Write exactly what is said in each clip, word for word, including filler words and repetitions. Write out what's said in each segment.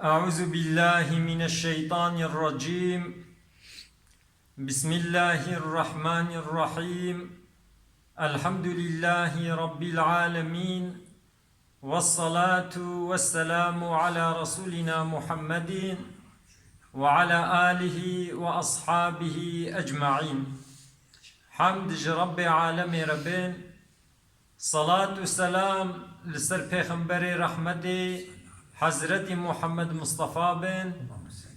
أعوذ بالله من الشيطان الرجيم. بسم الله الرحمن الرحيم. الحمد لله رب العالمين. والصلاة والسلام على رسولنا محمد وعلى آله وأصحابه أجمعين. Hemd ji Rebbê alemê re bin. Salat û selam li ser Pêxemberê rehmetê Hezretî Muhammed Mustafa bin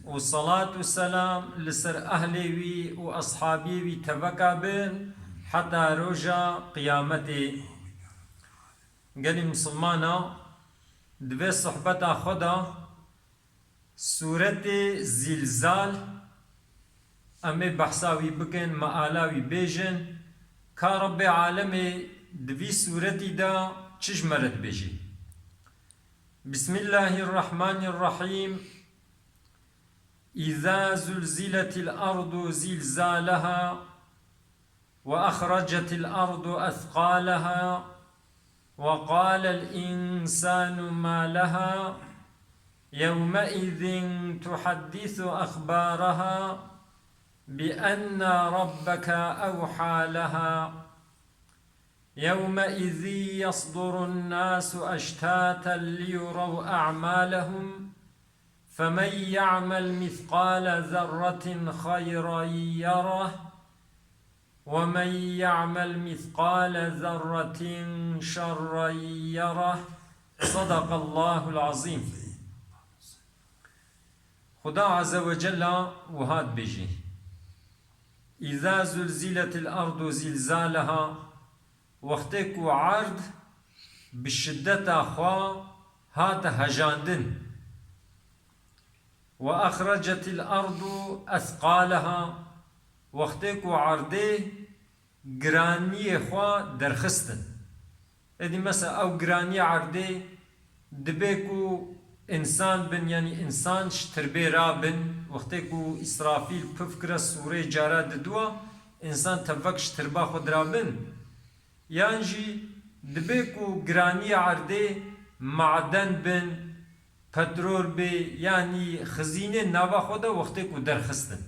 û salat û selam li ser ehlê wî û eshabiyê wî teveka bin heta roja qiyametê. Gelî misilmana, di vê sohbeta xwe de Sûretê Zîlzal, em ê behsa wî bikin, meala wî bêjin, ka Rebbê alemê di vî sûretî de çi ji me re dibêjî. Bismillahirrahmanirrahîm. إذا زلزلت الأرض زلزالها وأخرجت الأرض أثقالها وقال الإنسان ما لها يومئذ تحدث أخبارها بأن ربك أوحى لها يومئذ يصدر الناس أشتاتا ليروا أعمالهم فمن يعمل مثقال ذرة خيرا يره ومن يعمل مثقال ذرة شرا يره. صدق الله العظيم. Xuda Azze ve Cella wiha dibêjî: إذا زلزلت الأرض زلزالها، wextê ku erd bi şiddeta xwe hate hejandin. وأخرجت الأرض أثقالها، wextê ku erdê giraniyê xwe derxistin. Êdî mesela ew giraniyê erdê dibe ku însan bin, yanî însan ji tirbê rabin, wextê ku Îsrafîl pif kire sûrê cara didua, însan tevek ji tirba xwe dirabin. Yan jî dibe ku giraniyê erdê maden bin, petrol bê, yanî xizînê nava xwe de wextê ku derxistin.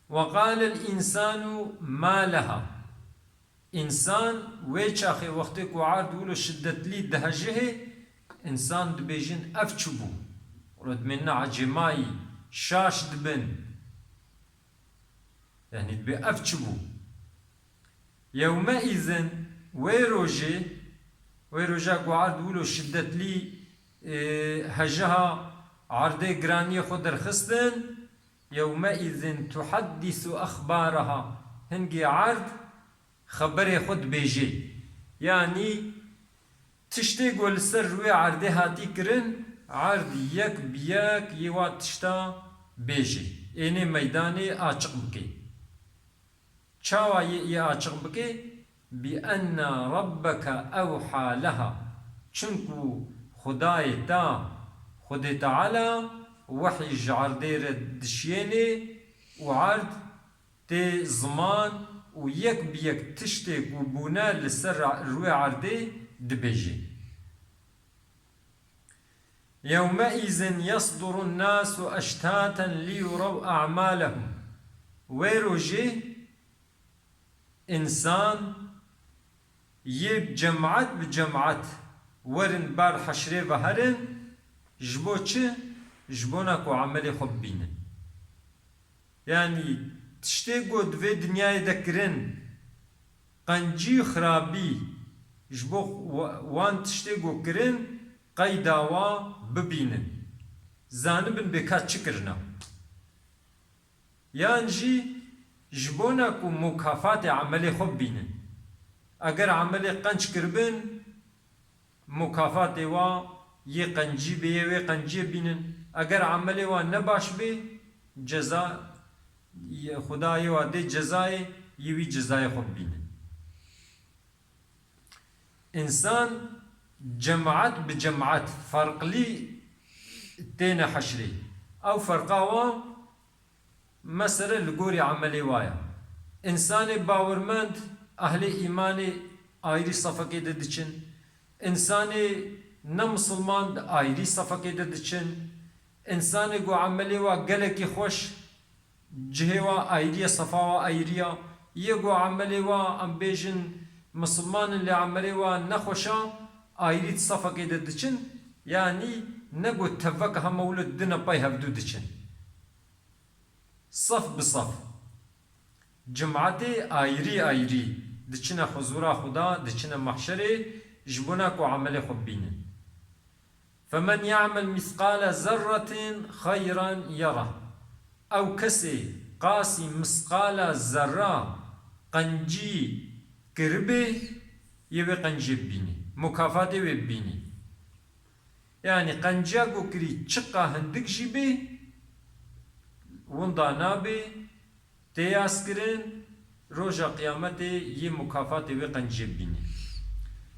وقال الإنسان ما لها. Însan wê çaxê wextê ku erd wilo şiddetlî dihejihê, însan dibêjin ev çi bû? Wilo dimêne ecêmayî, şaş dibin. Yanî dibê ev çi bû? Yewme îzin, wê rojê, wê roja ku erd wilo şiddetlî, e, hejiha erdê giraniyê xwe derxistin, yewme îzin tuheddisu exbaraha, hingê erd xeberê xwe dibêjê. Yanî tiştê ku li ser rûyê erdê hatî kirin, erd yek bi yek yê wa tişta bêjê. Ênê meydanê açiq bikê. Çawa yê, yê açiq bikê? Bi enne rabbeke ewha leha. Çinku Xwedayê te, Xwedê Teala, wehî ji erdê re dişiyênê û erd tê ziman û yek bi yek tiştê ku bûne li ser rûyê erdê dibêjê. Yewmeîzin yesdurun nasu eştaten liyurew a'malehum. Wê rojê însan yê cemaet bi cemaet werin ber heşrê ve herin, ji bo çi? Ji bona ku emelê xwe bibînin. Yanî tiştê ku di vê dinyayê de kirin, qencî, xirabî, ji bo wa-, wan tiştê ku kirin, qeyda wa bibînin. Zanibin bê ka çi kirina. Yan jî ji bona ku mukafatê emelê xwe bibînin. Eger emelê qenc kiribin, mukafatê wa yê qencî bê, yê wê qenciyê bînin. Eger emelê wa ne baş bê, ceza, Xuda yê wa dê cezayê, yê wî cezayê xwe bibînin. Însan cemaet bi cemaet ferqlî têne heşrê. Ew ferqa wa Mesele li gorî emelê wa ye. Însanê bawermend, ehlê îmanê ayrî safekê de diçin. Însanê ne misilman di ayrî sefekê de diçin. Însanê ku emelê wa gelekî xweş, cihê wa ayrî ye, sefa wa ayrî ye. Yê ku emelê wa, em bêjin, misilman in lê emelê wa nexweş e, ayrî di sefekê de diçin. Yanî ne ku tevek hema wilo dine pey hevdû diçin. Sef bi sef. Cimatê ayrî ayrî diçine huzûra Xuda, diçine mehşerê, ji bona ku emelê xwe bibînin. Femen ya'mel misqale zerretin xeyran yera. Ew kesê qasî misqala zerra qencî kiribê, yê wê qenciyê bibînî. Mukafatê wê bibînî. Yanî qenciya ku kirî çiqa hindik jî bê, winda nabê, tê yazkirin, roja qiyametê yê mukafatê wê qenciyê bibînê.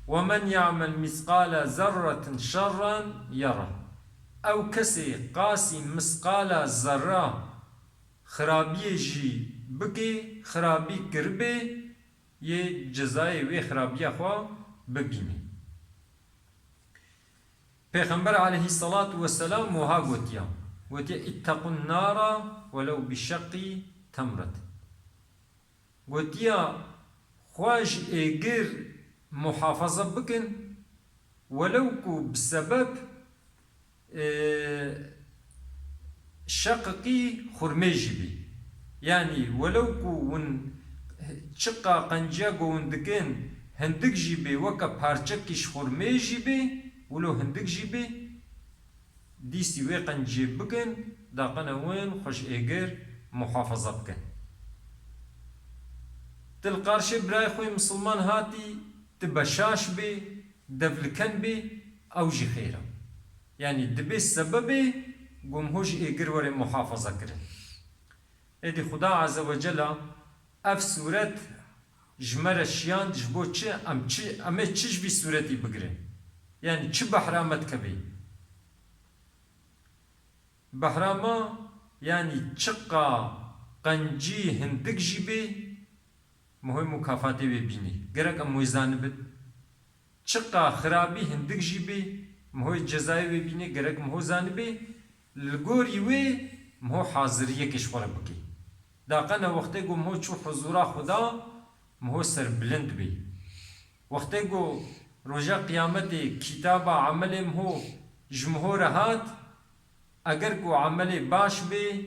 Wemen ya'mel misqala zerretin şerran yera. Ew kesê qasî misqala zerra xirabiyê jî bikê, xirabî kiribê, yê cezayê wê xirabiya xwe bibînê. Pêxember aleyhisselatu vesselam wiha gotiya, gotiye, "İttekun nara velev bi şeqqî temret." Gotiya, xwe ji êgir muhafaza bikin, welew ku bi sebeb, e, şeqikî xurmê jî bî. Yanî welew ku hûn çiqa qenciya ku hûn dikin hindik jî bê, weke parçekî ji xurmê jî bê, wilo hindik jî bê, dîsî wê qenciyê bikin, daqene win xwe ji êgir muhafaza bikin. Tu li qarşê birayê xwe yê misilman hatî, tu beşaş bê, devliken bê, ew jî xêr e. Yanî dibê sebebê ku miho ji êgir were muhafaza kirin. Êdî Xuda Azze ve Cella ev sûret ji me re şiyand, ji bo çi? Em çi, em ê çi ji vî sûretî bigirin? Yanî çi behra me dikevê? Behra me, yanî çiqa qencî hindik jî bê, miho mukafatê wê bînî. Gerek em wê zanibin. Çiqa xirabî hindik jî bê, miho cezayê wê bînê, gerek miho zanibê, li gorî wê miho haziriyekê ji xwe re bikê. Daqene wextê ku miho çû huzûra Xuda, miho serbilind bê. Wextê ku roja qiyametê kitaba emelê miho ji miho re hat, eger ku emelê baş bê,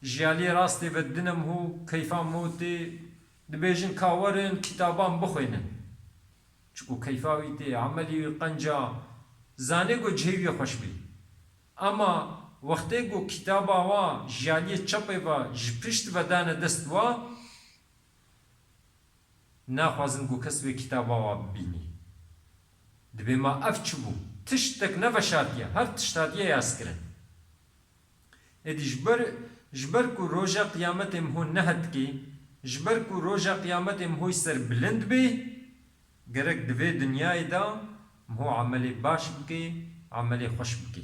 ji aliyê rastê ve dine miho, keyfa miho tê, dibêjin ka werin kitaban bixwînin. Çiku keyfa wî tê, emelî wî qenca, zanê ku cihê wî xweş bî. Ema wextê ku kitaba wa ji aliyê çepê ve ji pişt ve dane dest wa, naxwazin ku kes wê kitaba wa bibînî. Dibê ma ev çi bû? Tiştek neveşartiye, her tişt hatiye yazkirin. Êdî ji ber, ji ber ku roja qiyametê miho nehetkê, ji ber ku roja qiyametê mihoy serbilind bê, gerek di vê dinyayê de miho emelê baş bikê, emelê xweş bikê.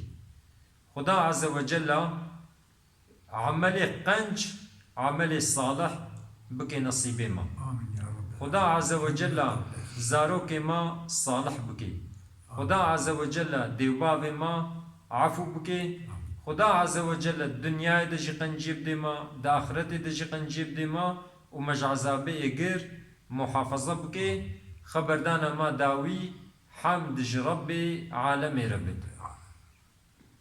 Xuda Azze ve Cella emelê qenc, emelê salih bikê nesîbê me. Amîn ya Rabbi. Xuda Azze ve Cella zarokê me salih bikê. Xuda Azze ve Cella dêvbavê me efû bikê. Amîn. Xuda Azze ve Cella dinyayê de jî qenciyê bidê me, di axiretê de jî qenciyê bidê me û me ji ezabê êgir muhafaza bikê. Xeberdana me dawî, hemd ji Rebbê alemê re bid.